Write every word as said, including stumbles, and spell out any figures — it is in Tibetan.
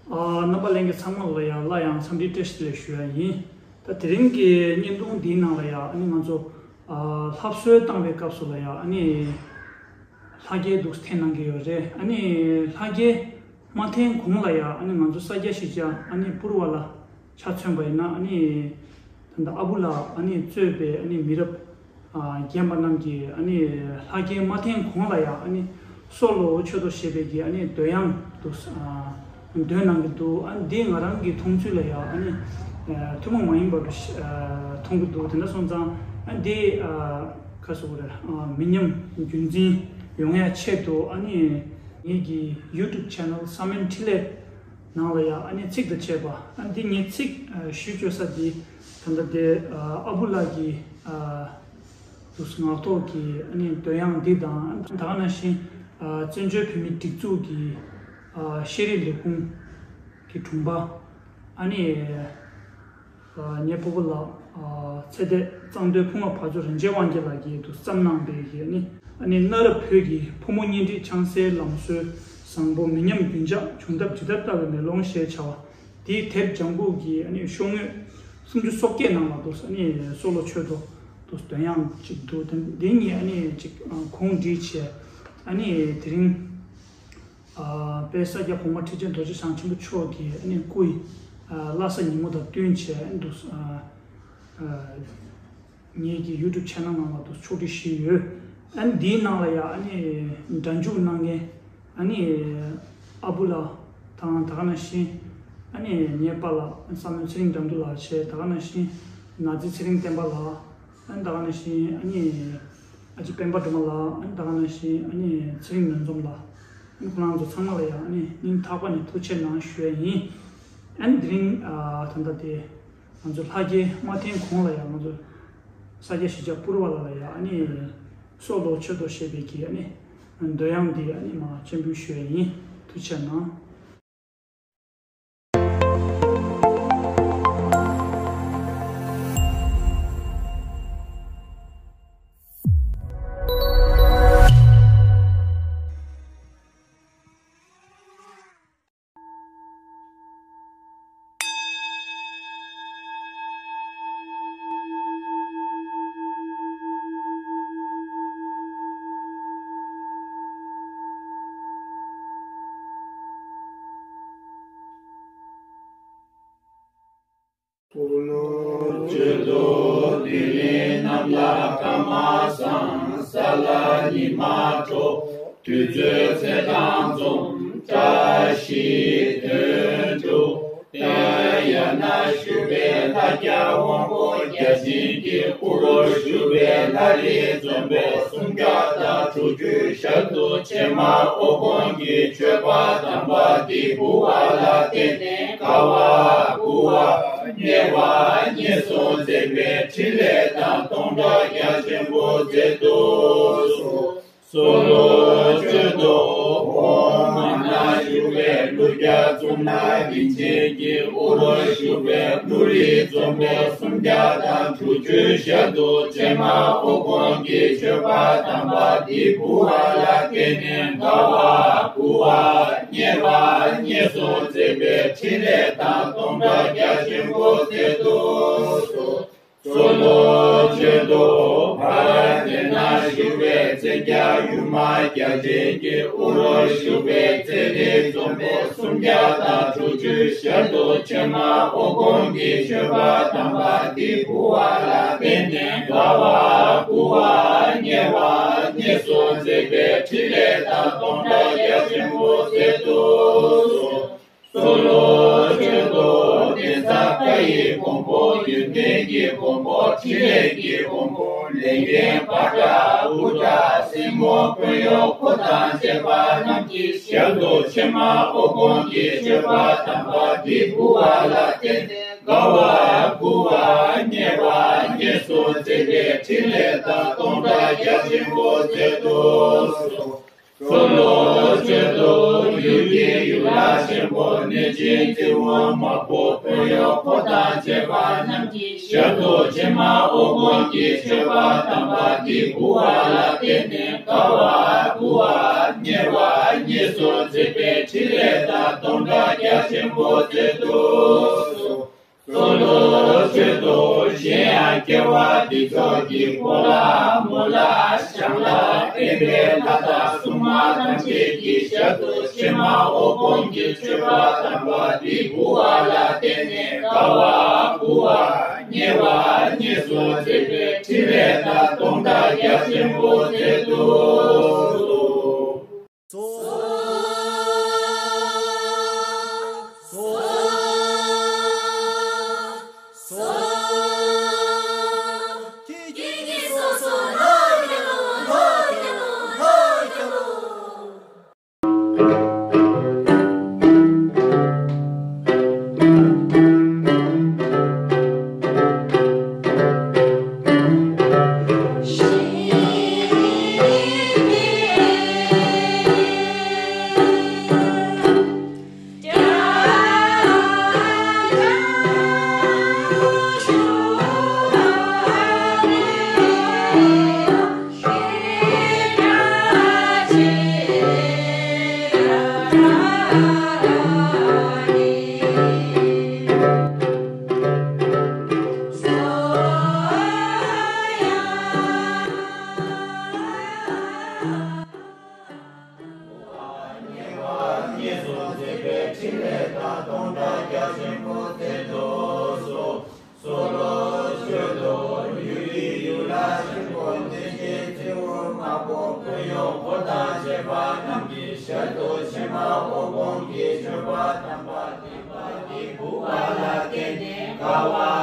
ཨ། རྣམ་པ་ལྷན་རྒྱས་ཚང་མ་ལ་ཡང་སླར་ཡང་འཚམས་འདྲི་བཀྲ་ཤིས་བདེ་ལེགས་ཞུ་ཡ་ཡིན། ད་དེ་རིང་གི་བརྙན་ཐུང་འདིའི་ནང་ལ་ཡང་ཨ་ནི་ང་ཚོ་ཨ་ལྷ་གསོལ་བཏང་བའི་སྐབས་སུ་ལ་ཡང་ཨ་ནི་ལྷ་རྒྱལ་འདུག་འཐེན་གནང་གི་ཡོད་རེད། ཨ་ནི་ལྷ་རྒྱལ་མ་འཐེན་གོང་ལ་ཡང་ཨ་ནི་ང་ཚོ་ས་སྐྱ་གཞིས་ཆགས་ཨ་ནི་པུར་བ་ལ་ཆ་མཚོན་པ་ཡིན་ན་ཨ་ནི་ད་ལྟ་ཨ་བུ་ལ་ཨ་ནི་གཙོས་པའི་ཨ་ནི་མི་རབས་ཨ་རྒན་པ་རྣམས་ཀྱིས་ཨ་ནི་ལྷ་རྒྱལ་མ་འཐེན་གོང་ལ་ཡང་ཨ་ནི་སྲོག་ལོ་མཆོད་དོ་ཞེས་པའི་གི་ཨ་ནི་འདོན་དབྱངས་དུ་ཨ་འདོན་གནང་གི་འདུག་ཨ་འདི་ང་རང་གི་མཐོང་ཚུལ་ལ་ཡང་ཨ་ནི་ཨ་ཐུན་མོང་མ་ཡིན་པ་རུ་ཨ་མཐོང་གི་འདུག་དེ་འདྲ་སོང་ཙང་ཨ་འདི་ཨ་ག་ཟེར་དགོས་རེད། ཨ་མི་ཉམས་རྒྱུན་འཛིན་ཡོང་ཡ་ཆེད་དུ་ཨ་ནི་ངེད་ཀྱི་YouTube channel བསམ་ཡས་འཕྲིན་ལས་ནང་ལ་ཡང་ཨ་ནི་ཚིག་དང་བཅས་པ་ཨ་འདི་ངས་ཚིག་ཨ་ཞུ་བཅོས་ས་འདི་ད་ལྟ་དེ་ཨ་ཨ་བུ་ལགས་ཀྱི་ཨ་དུ་ངག་ཐོག་གི་ཨ་ནི་འདོན་དབྱངས་འདི་དང་ད་ག་ནང་བཞིན་ཨ་བཙན་བྱོལ་བོད་མིའི་སྒྲིག་འཛུགས་ཀྱི་ཨ་ཤེས་རིག་ལས་ཁུངས་ཀྱི་དྲུང་པ་ཨ་ནི་ཨ་ངའི་སྤོ་བོ་ལགས་ཨ་ཚེ་འདས་གཙང་སྟོད་ཕུ་མ་བ་ཚོ་རིན་ཆེན་དབང་རྒྱལ་ལགས་ཀྱིས་དུ་བརྩམས་གནང་པའི་གི་ཨ་ནི་ཨ་ནི་གནའ་རབས་བོད་ཀྱི་ཕོ་མོ་གཉེན་སྒྲིག་ཆང་སའི་ལམ་སྲོལ་བཟང་པོ་མི་ཉམས་རྒྱུན་འཇགས་འབྱུང་ཐབས་ཇི་ལྟར་ལྟ་བའི་མེ་ལོང་ཞེས་བྱ་བ། དེའི་དེབ་ལྗང་གུ་གི་ཨ་ནི་ཤོག་ངོས་སུམ་ཅུ་སོ་བརྒྱད་ནང་ལ་འདུག་ཨ་ནི་སྲོག་ལོ་མཆོད་དོ་འདུག་འདོན་དབྱངས་གཅིག་འདུག་དེ་འདི་གཉིས་ཨ་ནི་གཅིག་ཨ་གུང་བསྒྲིགས་བྱས་ཨ་ནི་དེ་རིང་ཨ་དཔལ་ས་སྐྱ་གོང་མ་ཁྲི་ཆེན་རྡོ་རྗེ་འཆང་ཆེན་པོ་མཆོག་གི་ཨ་ནི་སྐུ་ཡི་ཨ་བླ་གཟའ་ཉིན་མོ་དང་བསྟུན་བྱས་ཨ་ནི་འདུག་ཨ་ཨ། ངེད་ཀྱི་YouTube channel ནང་ལ་དུ་ཕྱོགས་སྒྲིག་ཞུས་ཡོད། ཨ་ནི་འདིའི་ནང་ལ་ཡང་ཨ་ནི་སྒྲ་འཇུག་གནང་མཁན་ཨ་ནི་ཨ་བུ་ལགས་དང་ད་ག་ནང་བཞིན་ཨ་ནི་ངའི་པཱ་ལགས་བསམ་ཡས་ཚེ་རིང་དགྲ་འདུལ་ལགས་བྱས། ད་ག་ནང་བཞིན་ནག་རྩིས་ཚེ་རིང་བསྟན་པ་ལགས། ཨ་ནི་ད་ག་ནང་བཞིན་ཨ་ནི་ཨ་ཅེ་སྤེན་པ་སྒྲོལ་མ་ལགས། ཨ་ནི་ད་ག་ནང་བཞིན་ཨ་ནི་ཚེ་རིང་ནོར་འཛོམས་ལགས། ཨ་ནི་ཁོང་རྣམ་ཚོ་ཚང་མ་ལ་ཡང་ཨ་ནི་སྙིང་ཐག་པ་ནས་ཐུགས་རྗེ་གནང་ཞུ་ཡ་ཡིན། ཨ་ནི་དེ་རིང་ཨ་ད་ལྟ་དེ། ང་ཚོ་ལྷ་རྒྱལ་མ་འཐེན་གོང་ལ་ཡང་ང་ཚོ་ས་སྐྱ་གཞིས་ཆགས་པུར་བ་ལ་ལ་ཡང་ཨ་ནི་སྲོག་ལོ་མཆོད་དོ་ཞེས་པའི་གི་ཨ་ནི་འདོན་དབྱངས་འདི་ཨ་ནི་མ་སྤྱན་འབུལ་ཞུ་ཡ་ཡིན། ཐུགས་རྗེ་གནང་། ཀུ་ལུ་ཆོས་དུ་ཏི་ལི་ནམ་ལ་ཀ་མ་སང་ས་ལ་ཉི་མ་དྲོ། དུས་ཚོད་ཚེས་དང་འཛོམས་བཀྲ་ཤིས་དོན་གྲུབ། དོན་ཡར་ན་བཞུགས་པའི་ལྷ་རྒྱལ་དབང་པོ་བརྒྱ་བྱིན་གྱི་དབུ་རུ་བཞུགས་པའི་ལྷ་རིས་འཛོམས་པའི་སུམ་བརྒྱ་དང་དྲུག་ཅུ་ཞལ་དུ་བྱེད་མ་ཨོ་དགོན་གྱི་མཆོད་པ་དམ་པ་འདི་བུ་བ་ལ་བརྟེན་ནས་དགའ་བ་མགུ་བ་མཉེས་པ་མཉེས་སོ་མཛད་པའི་ཕྲིན་ལས་དང་སྟོང་གྲགས་རྒྱ་ཆེན་པོ་མཛད་དུ་གསོལ། སོ་ལོ་ཆོས་དུ་འོ་མ་ན་བཞུགས་པའི་ཀླུ་རྒྱལ་གཙུག་ན་རིན་ཆེན་གྱི་དབུ་རུ་བཞུགས་པའི་ཀླུ་རིས་འཛོམས་པའི་སུམ་བརྒྱ་དང་དྲུག་ཅུའི་ཞལ་དུ་བྱེད་མ་ཨོ་དགོན་གྱི་མཆོད་པ་དམ་པ་འདི་བུ་བ་ལ་བརྟེན་ནས་དགའ་བ་མགུ་བ་མཉེས་པ་མཉེས་སོ་མཛད་པའི་ཕྲིན་ལས་དང་སྟོང་གྲགས་རྒྱ་ཆེན་པོ་མཛད་དུ་གསོལ། སོ་ལོ་ཆོས་དུ་བར་དེ་ན་བཞུགས་པའི་བཙན་རྒྱལ་ཡུམ་མ་བརྒྱ་བྱིན་གྱི་དབུ་རུ་བཞུགས་པའི་བཙན་རིས་འཛོམས་པའི་སུམ་བརྒྱ་དང་དྲུག་ཅུའི་ཞལ་དུ་བྱེད་མ་ཨོ་དགོན་གྱི་མཆོད་པ་དམ་པ་འདི་བུ་བ་ལ་བརྟེན་ནས་དགའ་བ་མགུ་བ་མཉེས་པ་མཉེས་སོ་མཛད་པའི་ཕྲིན་ལས་དང་སྟོང་གྲགས་རྒྱ་ཆེན་པོ་མཛད་དུ་གསོལ། སོ་ལོ་ཆོས་དུ་གདན་ས་བཀའ་ཡི་མགོན་པོ་ཡོན་ཏན་གྱི་མགོན་པོ་ཕྲིན་ལས་ཀྱི་མགོན་པོ་ལས་མཁན་པ་ཏྲ་བུ་ཏྲ་སྲིང་མོ་དཔོན་གཡོག་འཁོར་དང་བཅས་པ་རྣམས་ཀྱི་ཞལ་དུ་ཕྱི་མ་ཨོ་དགོན་གྱི་མཆོད་པ་དམ་པ་འདི་བུ་བ་ལ་བརྟེན་ནས་དགའ་བ་མགུ་བ་མཉེས་པ་མཉེས་སོ་མཛད་པའི་ཕྲིན་ལས་དང་སྟོང་གྲགས་རྒྱ་ཆེན་པོ་མཛད་དུ་གསོལ། སོ་ལོ་ཆོས་དུ་ཡུལ་གྱི་ཡུལ་ལྷ་ཆེན་པོ་གནོད་སྦྱིན་ཚེ་དབང་མ་བུ་དཔོན་གཡོག་འཁོར་དང་བཅས་པ་རྣམས་ཀྱི་ཞལ་དུ་ཕྱི་མ་ཨོ་དགོན་གྱི་མཆོད་པ་དམ་པ་འདི་བུ་བ་ལ་བརྟེན་ནས་དགའ་བ་མགུ་བ་མཉེས་པ་མཉེས་སོ་མཛད་པའི་ ཕྲིན་ལས་དང་སྟོང་ཕྲག་རྒྱ་ཆེན་པོ་སྩལ་དུ་གསོལ། གསོལ་ལོ་མཆོད་དོ། གཞན་ཡང་སྐྱེ་བ་འདི་ཚོགས་ཀྱི་འཁོར་ལ་མོ་ལ་ཞང་ལ་བསྟན་པའི་ལྷ་དང་སྲུང་མ་ཐམས་ཅད་ཀྱི་ཞལ་དུ་ཕྱེ་མ་ཨོ་དགོངས་ཀྱི་མཆོད་པ་དམ་པ་འདི་ཕུལ་བ་ལ་བརྟེན་ནས་དགའ་བ་མགུ་བ་མཉེས་པ་མཉེས་སུ་མཛད་པའི་ཕྲིན་ལས་དང་སྟོང་ཕྲག་རྒྱ་ཆེན་པོ་སྩལ་དུ་གསོལ། གསོལ་ལོ་མཆོད་དོ། ཡུལ་གྱི་ཡུལ་ལྷ་ཆེན་པོ་སྟོན་པའི་ཚེ་འུ་མ་པོ་འཁོར་གཡོག་འཁོར་དང་བཅས་པ་རྣམས་ཀྱི་ཞལ་དུ་ཕྱེ་མ་ཨོ་དགོངས་ཀྱི་མཆོད་པ་དམ་པ་འདི་པ་འདི་ཕུལ་བ་ལ་བརྟེན་ནས་དགའ་བ་